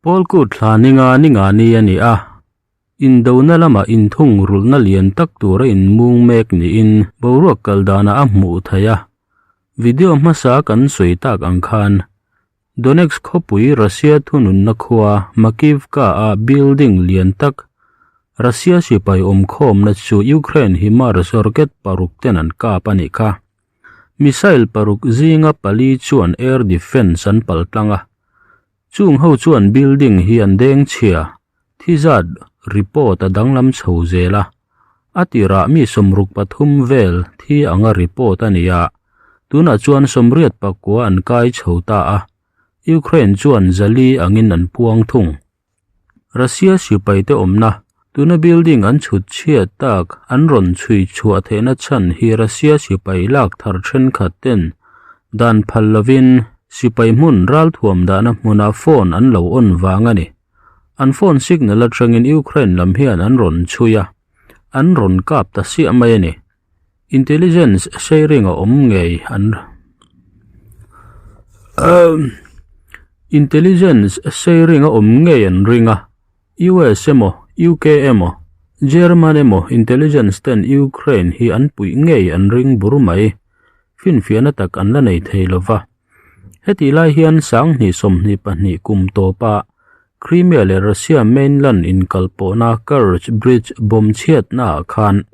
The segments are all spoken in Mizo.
Pawlkut thla ninga ninga ni a ni a, indona lamah inthungrulhna lian tak tur a inmung mek niin boruak kal danah a hmuh theih a. Video hmasa kan sawi tak ang khan Donetsk khawpui Russia thununna khua Makivka-a building lian tak Russia sipai awmkhawmna chu Ukraine HIMARS rocket paruk ten an kap a nih kha. Missile paruk zinga pali chuan air defence an paltlang a, Chung ho chuan building hi an deng chhia, thi zat report a danglam chho zel a, a tirah mi 63 vel thi anga report a ni a, tunah chuan 89 an kai chho ta a, Ukraine chuan 400 angin an puang thung. Russia sipaite awmna, tuna building an chhut chhiat tak an rawn chhui chhuah theihna chhan hi Russia sipai lak thar thenkhat ten dan phal lovin sipai hmun ralthuam dahna hmunah phone an lo on vang a ni. An phone signal atangin Ukraine lam hian an rawn chhui a, an rawn kap ta siah mai a ni. Intelligence sharing a awm ngei an Intelligence sharing a awm ngei an ring a, US emaw, UK emaw, German emaw intelligence ten Ukraine hi an puih ngei an ring bur mai. Finfiahna tak an la nei thei lova. Hetih lai hian 2022 kum tawpa Crimea leh Russia mainland inkalpawhna Kerch Bridge bomb chhiatnaah khan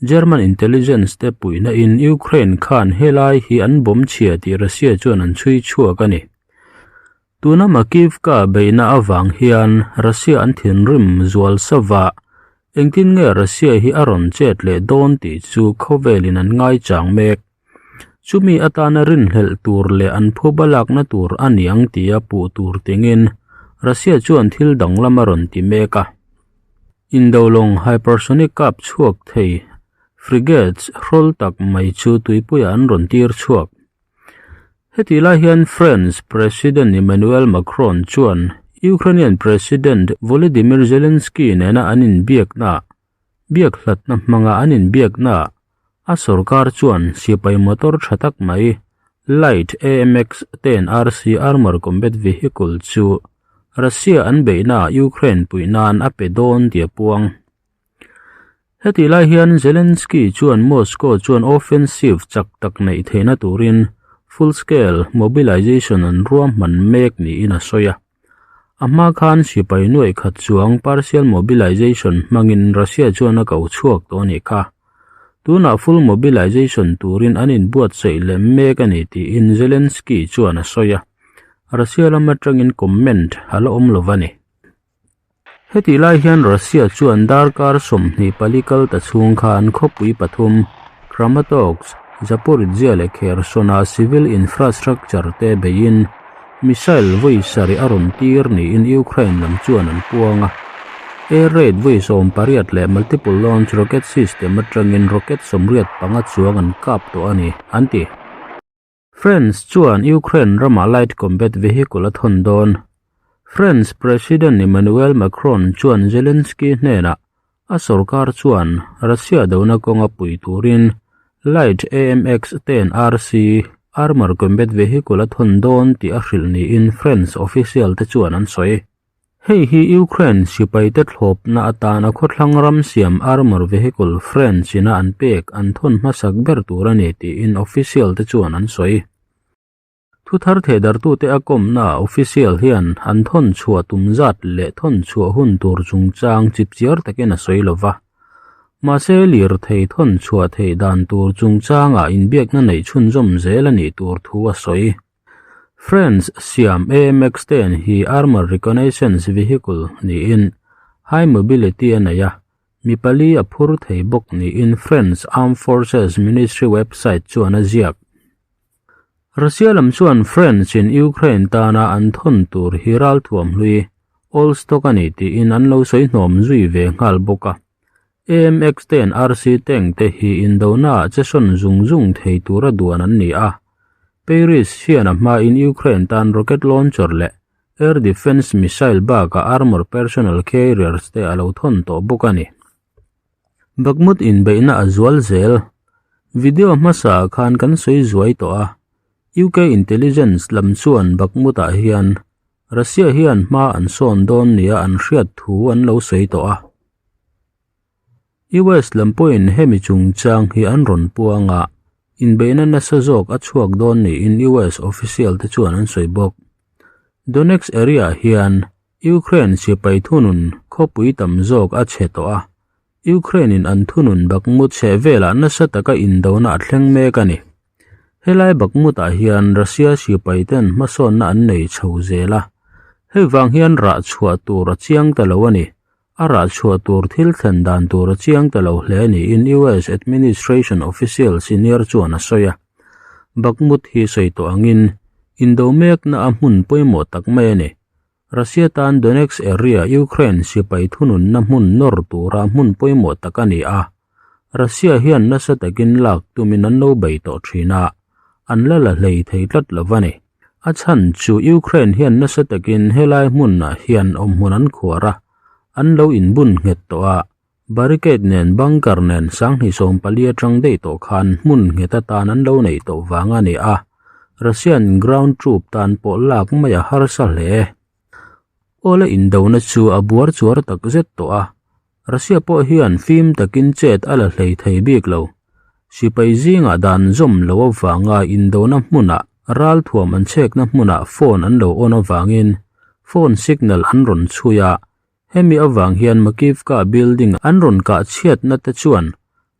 German intelligence te puihna in Ukraine khan helai hi an bomb chhia tih Russia chuan an chhui chhuak a ni. Tuna Makivka beihna avang hian Russia an thinrim zual sava, engtin nge Russia hi a rawn chet leh dawn tih chu khawvelin an ngaichang mek. Chumi atana rinhlelh tur leh an phuba lakna tur a niang tia puh tur tingin Russia chuan thil danglam a rawn ti mek a. Indolawng hypersonic kap chhuak thei frigates hrawl tak mai chu tuipuiah an rawn tir chhuak. Hetih lai hian France President Emmanuel Macron chuan Ukrainian President Volodymyr Zelensky nena an inbiakna biak hlatna hmanga an inbiakna a sorkar chuan sipai motor tha tak mai Light AMX 10 RC Armor Combat Vehicle chu Russia an beihnaah Ukraine puih nan a pe dawn tih a puang. Hetih lai hian Zelensky chuan Moscow chuan offensive chak tak neih theihna turin full scale mobilization an ruahman mek niin a sawi a. A hma khan sipai nuaih khat chuang partial mobilization hmangin Russia chuan a ko chhuak tawh a nih kha. Tunah full mobilization turin an inbuatsaih lem mek a ni tiin Zelensky chuan a sawi a. Russia lam atangin comment a la awm lo va ni. Hetih lai hian Russia chuan darkar 24 kal ta chhung khan khawpui pathum Kramatorsk, Zaporizhzhia leh Kherson-a civil infrastructure te beiin missile vawi sarih a rawn tir niin Ukraine lam chuan an puang a. Air raid vawi 18 leh multiple launch rocket system atangin rocket 85 chuang an kap tawh a ni, an ti. France chuan Ukraine ramah light combat vehicle a thawn dawn. France President Emmanuel Macron chuan Zelensky hnenah a sorkar chuan Russia dona kawnga pui turin light AMX 10 RC armor combat vehicle a thawn dawn tih a hrilh niin France official te chuan an sawi. Hei hi Ukraine sipaite thlawpna atana khawthlang ram siam armor vehicle France ina an pek an thawn hmasak ber tur a ni tiin official te chuan an sawi. Thuthar thehdartute a kawmna official hian an thawn chhuah tum zat leh thawn chhuah hun tur chungchang chipchiar takin a sawi lova. Mahse lirthei thawn chhuah theih dan tur chungchangah inbiakna neih chhunzawm zel a nih tur thu a sawi. France siam AMX 10 hi armour reconnaissance vehicle niin high mobility a nei a, mi pali a phur thei bawk niin France Armed Forces Ministry website chuan a ziak. Russia lam chuan France in Ukraine tana an thawn tur hi ralthuam hlui, old stock a ni tiin an lo sawi hnawm zui ve nghal bawk a. AMX 10 RC tank te hi indonaah che sawn zung zung thei tura duan an ni a. Paris hian a hmain Ukraine tan rocket launcher leh air defence missile bakah armor personnel carriers te a lo thawn tawh bawk a ni. Bakhmut inbeihna a zual zel. Video hmasaah khan kan sawi zuai tawh a, UK intelligence lam chuan Bakhmut-ah hian. Russia hian hma an sawn dawn nia an hriat thu an lo sawi tawh a. US lam pawhin hemi chungchang hi an rawn puang a, inbeihna nasa zawk a chhuak dawn niin US official te chuan an sawi bawk. Donetsk area hian Ukraine sipai thunun khawpui tam zawk a chhe tawh a, Ukraine in an thunun Bakhmut chheh velah nasa taka indona a thleng mek a ni. Helai Bakhmut ah hian Russia sipai ten hmasawnna an nei chho zel a, hei vang hian rah chhuah tur a chiang ta lo a ni. A rah chhuah tur thil thlen dan tur a chiang ta lo hle niin US administration official senior chuan a sawi a. Bakhmut hi sawi tawh angin indo mekna a hmun pawimawh tak mai a ni. Russia tan Donetsk area Ukraine sipai thununna hmun nawr tura hmun pawimawh tak a ni a, Russia hian nasa takin lak tumin an lo bei tawh thin a, an la la hlei thei tlat lo a ni. A chhan chu Ukraine hian nasa takin helai hmunah hian awmhmun an khuar a, an lo inbun nghet tawh a, barricade nen bunker nen 2014 atang daih tawh khan hmun nghet atan an lo neih tawh vang a ni a. Russian ground troop tan pawh lak mai a harsa hle. Awle indona chu a buar chuar tak zet tawh a, Russia pawh hian fim takin chet a la hlei thei bik lo. Sipai zingah dan zawm lo avanga indona hmunah ralthuam an chhekna hmunah phone an lo on avangin phone signal an rawn chhui a, hemi avang hian Makivka building an rawn kah chhiatna te chuan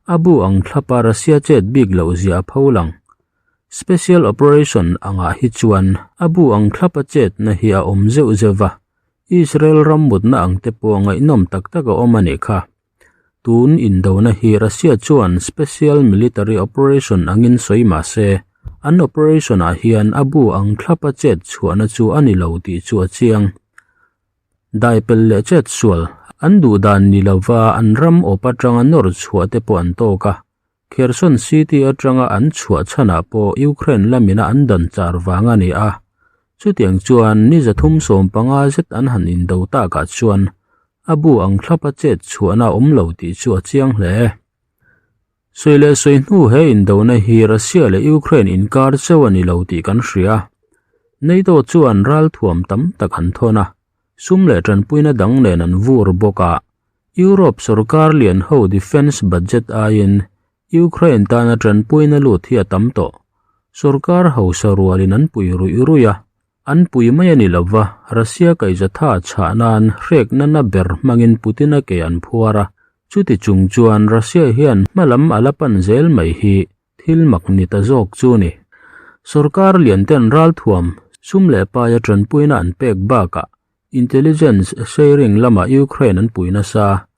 a bu ang thlapa Russia chet bik loh zia a pho lang. Special Operation angah hi chuan a bu ang thlapa chetna hi a awm zeuh zeuh va, Israel ram mutna ang te pawh ngaihnawm tak tak a awm a nih kha. Tun indona hi Russia chuan Special Military Operation angin sawi mah se, an operation ah hian a bu ang thlapa chet chhuahna chu a ni lo tih chu a chiang. Daipel leh chetsual an duh dan ni lova an ram awp atanga nawr chhuah te pawh an tawk a, Kherson City atanga an chhuah chhanah pawh Ukraine lamina an dan char vang a ni a, chutiang chuan ni 315 zet an han indo takah chuan a bu ang thlapa chet chhuahna a awm lo tih chu a chiang hle. Sawi leh sawi hnu he indona hi Russia leh Ukraine inkar chauh a ni lo tih kan hria. NATO chuan ralthuam tam tak an thawn a, sum leh tanpuina dang nen an vur bawk a. Europe sorkar lian ho defence budget aiin Ukraine tana tanpuina lut hi a tam tawh. Sorkar hausa rualin an pui ruih ruih a, An pui mai a ni lo va, Russia kaihzatha chhah nan hrekna na ber hmangin Putin-a ke an phuar a, chuti chung chuan Russia hian hma lam a la pan zel mai hi thil mak ni ta zawk chu ni. Sorkar lian ten ralthuam, sum leh paia tanpuina an pek bakah intelligence sharing lamah Ukraine an pui nasa.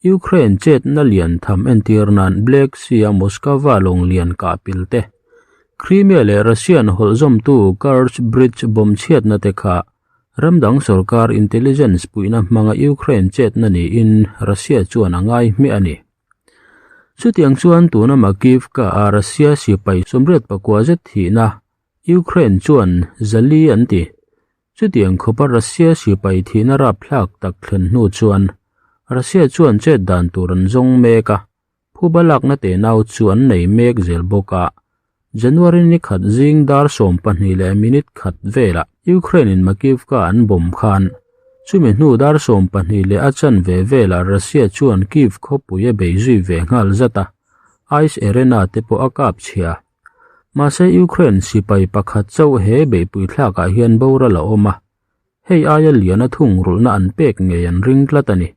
Ukraine chetna lian tham entir nan Black Sea-a Moskva lawng lian kah pil te, Crimea leh Russian hawlhzawmtu Kerch Bridge bomb chhiatna te kha ramdang sorkar intelligence puihna hmanga Ukraine chetna niin Russia chuan a ngai hmiah a ni. Chutiang chuan tuna Makivka-a Russia sipai 89 zet thihna Ukraine chuan zali an ti. Chutiang khawpa Russia sipai thihna rapthlak tak thlen hnu chuan Russia chuan chet dan tur an zawng mek a, phuba lakna tenau chu an nei mek zel bawk a. January ni khat zing dar 12 leh minute khat velah Ukraine in Makivka an bomb khan chumi hnu dar 12 leh a chanve velah Russia chuan Kyiv khawpui a bei zui ve nghal zat a, Ice Arena te pawh a kap chhia. Mahse Ukraine sipai pakhat chauh he beihpui thlakah hian boral a awm a, hei aia liana thungrulhna an pek ngei an ring tlat a ni.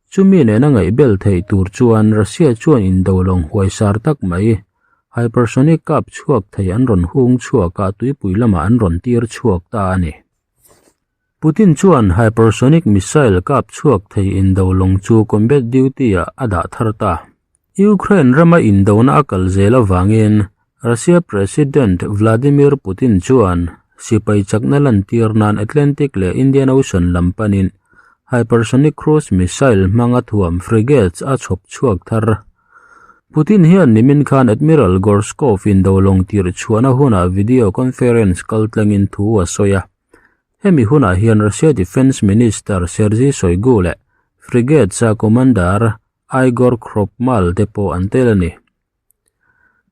Chumi nena ngaihbel theih tur chuan Russia chuan indo lawng huaisar tak mai, hypersonic kap chhuak thei an rawn hung chhuak a tuipui lamah an rawn tir chhuak ta a ni. Putin chuan hypersonic missile kap chhuak thei indo lawng chu combat duty-ah a dah thar ta. Ukraine rama indona a kal zel avangin Russia President Vladimir Putin chuan sipai chakna lantir nan Atlantic leh Indian Ocean lam panin hypersonic cruise missile hmanga thuam frigates a chhawp chhuak thar. Putin hian nimin khan Admiral Gorshkov indo lawng tirh chhuahna hunah video conference kaltlangin thu a sawi a. Hemi hunah hian Russia Defence Minister Sergei Shoigu leh Frigates-a Commander Igor Kropmal te pawh an tel a ni.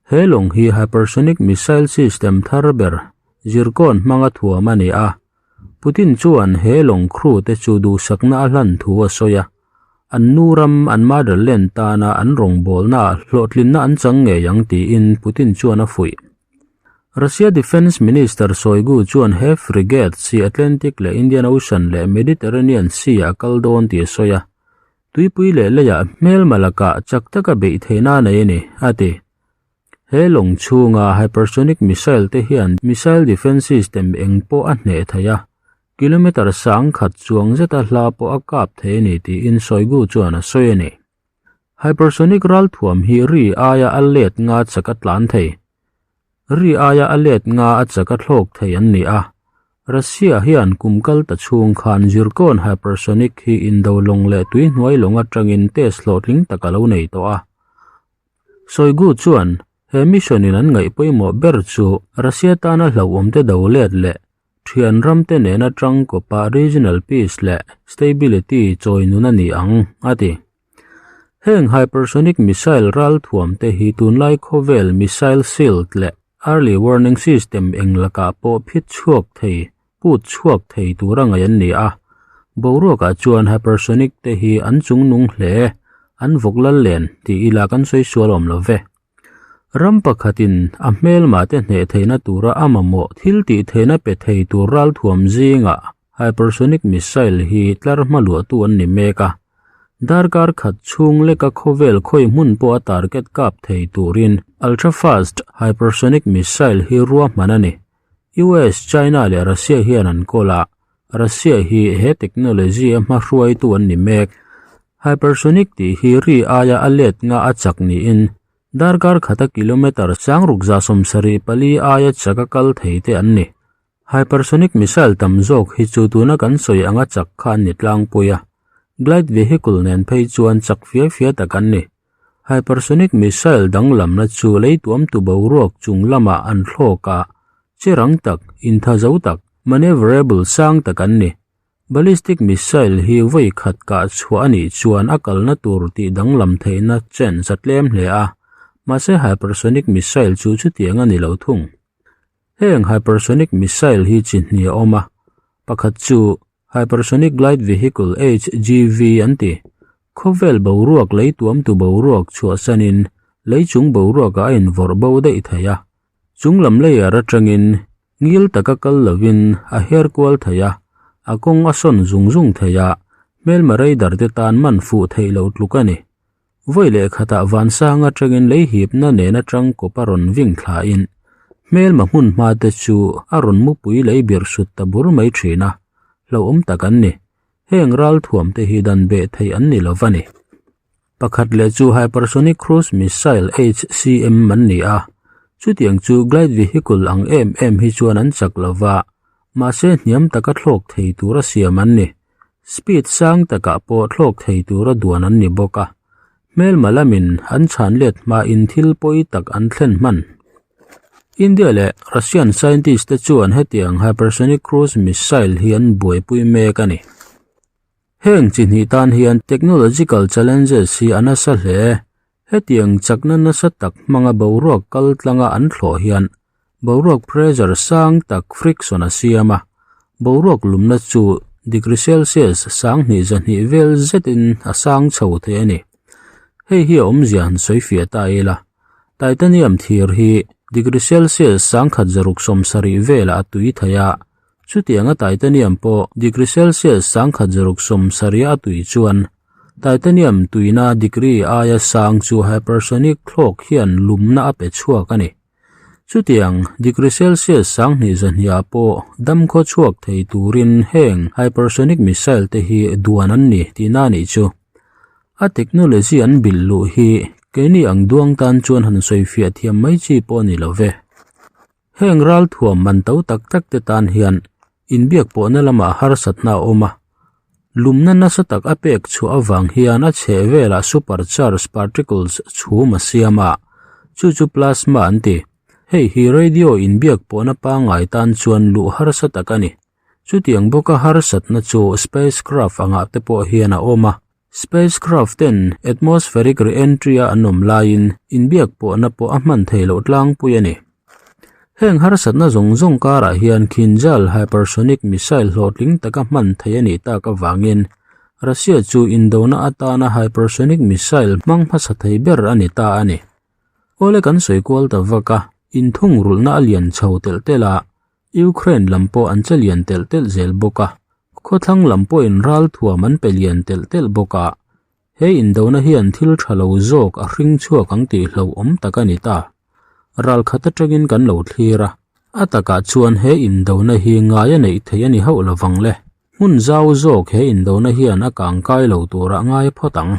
He lawng hi hypersonic missile system thar ber Zircon hmanga thuam a ni a. Putin chuan he lawng crew te chu duhsakna a hlan thu a sawi a, an nu ram an motherland tana an rawngbawlnaah hlawhtlinna an chang ngei ang tiin Putin chuan a fuih. Russia Defence Minister Shoigu chuan he frigate si Atlantic leh Indian Ocean leh Mediterranean Sea ah a kal dawn tih a sawi a, tuipui leh leiah hmelma lakah chak taka beih theihna a nei a ni, a ti. He lawng chhunga hypersonic missile te hian missile defence system eng pawh a hneh thei a, kilometre sang khat chuang zeta hla pawh a kap thei a ni tiin Shoigu chuan a sawi a ni. Hypersonic ralthuam hi ri aia a let nga chak a tlan thei. Ri aia a let nga a chak a thlawk thei an ni a. Russia hian kum kal ta chhung khan Zircon hypersonic hi indo lawng leh tuihnuai lawng atangin test hlawhtling tak a lo nei tawh a. Shoigu chuan he mission in an ngaih pawimawh ber chu Russia tana hlauhawmte do let leh thian ramte nena tangkawpa regional peace leh stability chawi nun a ni ang, a ti. Heng hypersonic missile ralthuamte hi tunlai khawvel missile shield leh early warning system eng lakah pawh phit chhuak thei, put chhuak thei tura ngaih an ni a. Boruakah chuan hypersonic te hi an chungnung hle, an vawk lal len tih ila kan sawi sual awm lo ve. Ram pakhatin a hmelmah te hneh theihna tura a mamawh thil tih theihna pe thei tur ralthuam zingah hypersonic missile hi tlar hma luahtu an ni mek a. Darkar khat chhung leka khawvel khawi hmun pawh a target kap thei turin ultra-fast hypersonic missile hi ruahman a ni. US, China leh Russia hian an kawl a, Russia hi he technology a hmahruaitu an ni mek. Hypersonic tih hi ri aia a let nga a chak niin darkar khata kilometre sangruk za 74 aia chak a kal thei te an ni. Hypersonic missile tam zawk hi chu tuna kan sawi anga chak kha an ni tlangpui a, glide vehicle nen phei chuan chak fia fia tak an ni. Hypersonic missile danglamna chu leituamtu boruak chung lamah an thlawk a, che rang tak, intha zo tak, maneuverable sang tak an ni. Ballistic missile hi vawi khat kah chhuah a nih chuan a kalna tur tih danglam theihna chance a tlem hle a, mahse hypersonic missile chu chutiang a ni lo thung. Heng hypersonic missile hi chi hnih a awm a, pakhat chu Hypersonic Glide Vehicle, HGV, an ti. Khawvel boruak lei tuamtu boruak chhuahsanin lei chung boruakah a invawrh bo daih thei a. Chung lam layer atangin ngil taka kal lovin a her kual thei a, a kawng a sawn zung zung thei a, hmelma radar te tan man fuh theih loh tluk a ni. Vawi leh khatah vansang atangin lei hipna nen atang kawp a rawn ving thlain hmelma hmun hma te chu a rawn mupui lei birh sut ta bur mai thin a, hlauhawm tak an ni. Heng ralthuam te hi dan beh theih an ni lo va ni. Pakhat leh chu Hypersonic Cruise Missile, HCM, an ni a, chutiang chu glide vehicle ang em em hi chuan an chak lo va, mahse hniam taka thlawk thei tura siam an ni. Speed sang takah pawh thlawk thei tura duan an ni bawk a, hmelma lamin an chhan let hmain thil pawi tak an thlen hman. India leh Russian scientist te chuan hetiang hypersonic cruise missile hi an buaipui mek a ni. Heng chi hnih tan hian technological challenges hi a nasa hle. Hetiang chakna nasa tak hmanga boruak kal tlanga an thlawh hian boruak pressure sang tak friction a siam a, boruak lumna chu degree Celsius 12 2 vel zetin a sang chho thei a ni. Hei hi a awmzia han sawi fiah ta ila, titanium thir hi degree Celsius 1670 velah a tui thei a, chutianga titanium pawh degree Celsius 1670 a tui chuan titanium tuina degree aia sang chu hypersonic thlawk hian lumna a pe chhuak a ni. Chutiang degree Celsius 12 2ah pawh dam khaw chhuak thei turin heng hypersonic missile te hi duan an ni tihna a nih chu. A technology an bilh luh hi keini ang duang tan chuan han sawi fiah thiam mai chi pawh a ni lo ve. Heng ralthuam man to tak tak te tan hian inbiak pawhna lamah harsatna a awm a, lumna nasa tak a pek chhuah avang hian a chheh velah supercharged particles chhum a siam a, chu chu plasma an ti. Hei hi radio inbiak pawhna pangngai tan chuan luh harsa tak a ni. Chutiang bawka harsatna chu spacecraft angah te pawh hian a awm a, spacecraft ten atmospheric re-entry a an awm laiin inbiak pawhna pawh a hman theih loh tlangpui a ni. Heng harsatna zawng zawng karah hian Kinzhal hypersonic missile hlawhtling taka hman theih a nih tak avangin Russia chu indona atana hypersonic missile hmang hmasa thei ber a ni ta a ni. Awle kan sawi kual ta vak a, inthungrulhna a lian chho telh telh a, Ukraine lam pawh an che lian telh telh zel bawk a, khawthlang lam pawhin ralthuam an pe lian telh telh bawk a, he indona hian thil tha lo zawk a hring chhuak ang tih hlauhawm tak a ni ta. Ralkhat atangin kan lo thlir a, a takah chuan he indona hi ngai a neih theih a ni hauh lovang le. Hmun zau zawk he indona hian a kangkai lo turah ngai phawt ang.